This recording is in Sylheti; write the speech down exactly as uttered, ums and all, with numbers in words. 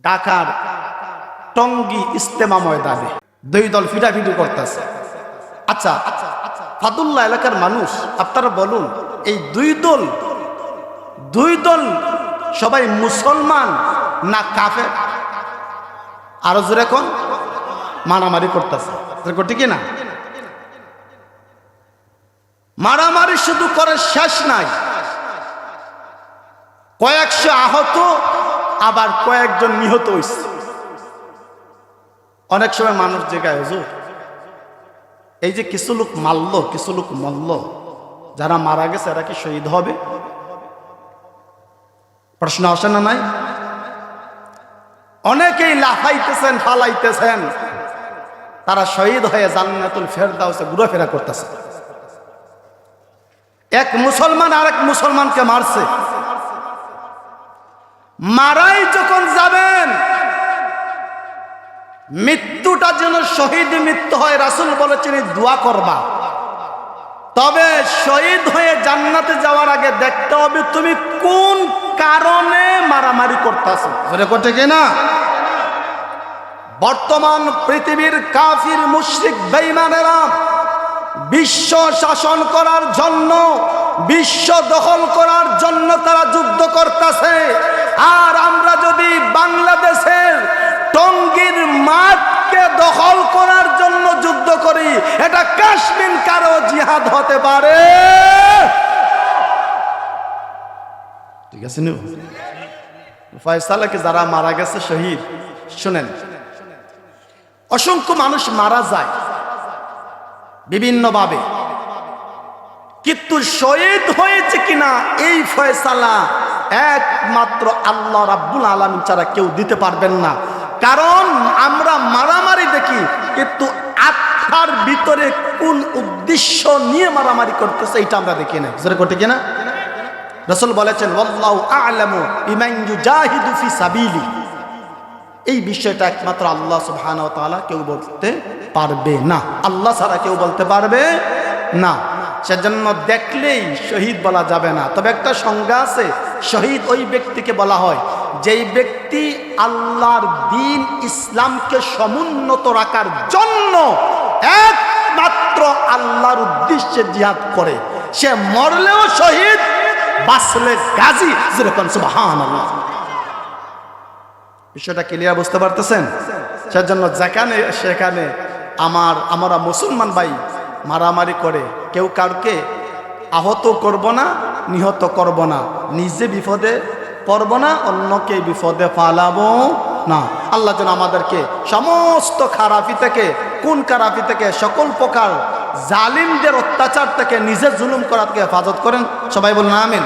ঢাকার টঙ্গী ইজতেমা ময়দানে দুই দল ফিটাফিটি করতেছে। আচ্ছা, ফাতুল্লা এলাকার মানুষ, আপনারা বলুন, এই দুই দল, দুই দল সবাই মুসলমান না কাফের? আরো জোরে কন। মারামারি করতেছে, ঠিক কি না? মারামারি শুধু করে শেষ নাই, কয়েকশো আহত, আবার কয়েকজন নিহত হইছে। অনেক সময় মানুষ জিগায়, "হুজুর, এই যে কিছু লোক মারলো, কিছু লোক মরলো, যারা মারা গেছে এরা কি শহীদ হবে?" প্রশ্ন আসে না নাই? অনেকেই লাফাইতেছেন, ফালাইতেছেন, তারা শহীদ হয়ে জান্নাতুল ফেরদাউসে ঘোরাফেরা করতেছে। এক মুসলমান আরেক মুসলমানকে মারছে, মারাই যখন যাবেন, মৃত্যুটা যেন শহীদ মৃত্যু হয়। রাসূল বলেছেন, "এই দোয়া করবা।" তবে শহীদ হয়ে জান্নাতে যাওয়ার আগে দেখতে হবে তুমি কোন কারণে মারামারি করতেছো। জোরে কন, ঠিক কি না? বর্তমান পৃথিবীর কাফির মুশরিক বেঈমানেরা বিশ্ব শাসন করার জন্য, বিশ্ব দখল করার জন্য তারা যুদ্ধ করতেছে। আর আমরা যদি বাংলাদেশের টঙ্গীর মাঠকে দখল করার জন্য যুদ্ধ করি, এটা কাশ্মীর কারো জিহাদ হতে পারে? ঠিক আছে নি? ফয়সালাকে যারা মারা গেছে শহীদ, শুনেন, অসংখ্য মানুষ মারা যায় বিভিন্নভাবে, কিন্তু শহীদ হয়েছে কিনা এই ফয়সালা একমাত্র আল্লাহ রাব্বুল আলামিন ছাড়া কেউ দিতে পারবেন না। কারণ আমরা মারামারি দেখি, কিন্তু আত্মার ভিতরে কোন উদ্দেশ্য নিয়ে মারামারি করতেছে এটা আমরা দেখি না। জোরে কন, ঠিক কি না? রাসূল বলেছেন, "ওয়াল্লাহু আ'লামু বিমান ইউজাহিদু ফি সাবিলি।" এই বিষয়টা একমাত্র আল্লাহ সুবহানাহু ওয়া তাআলা কেউ বলতে পারবে না, আল্লাহ ছাড়া কেউ বলতে পারবে না। সেজন্য দেখলেই শহীদ বলা যাবে না। তবে একটা সংজ্ঞা আছে, শহীদ ওই ব্যক্তিকে বলা হয় যেই ব্যক্তি আল্লাহর দ্বীন ইসলামকে সমুন্নত রাখার জন্য একমাত্র আল্লাহর উদ্দেশ্যে জিহাদ করে, সে মরলেও শহীদ, বাঁচলে গাজী। জোরে কন সুবহানাল্লাহ। বিষয়টা ক্লিয়ার বুঝতে পারতেছেন? সেজন্য যেখানে সেখানে আমার, আমরা মুসলমান ভাই মারামারি করে কেউ কাউকে আহত করব না, নিহত করব না, নিজে বিপদে পড়ব না, অন্যকে বিপদে ফালাবো না। আল্লাহ যেন আমাদেরকে সমস্ত খারাপি থেকে, কোন খারাপি থেকে, সকল প্রকার জালিমদের অত্যাচার থেকে, নিজে জুলুম করা থেকে হেফাজত করেন। সবাই বলুন আমিন।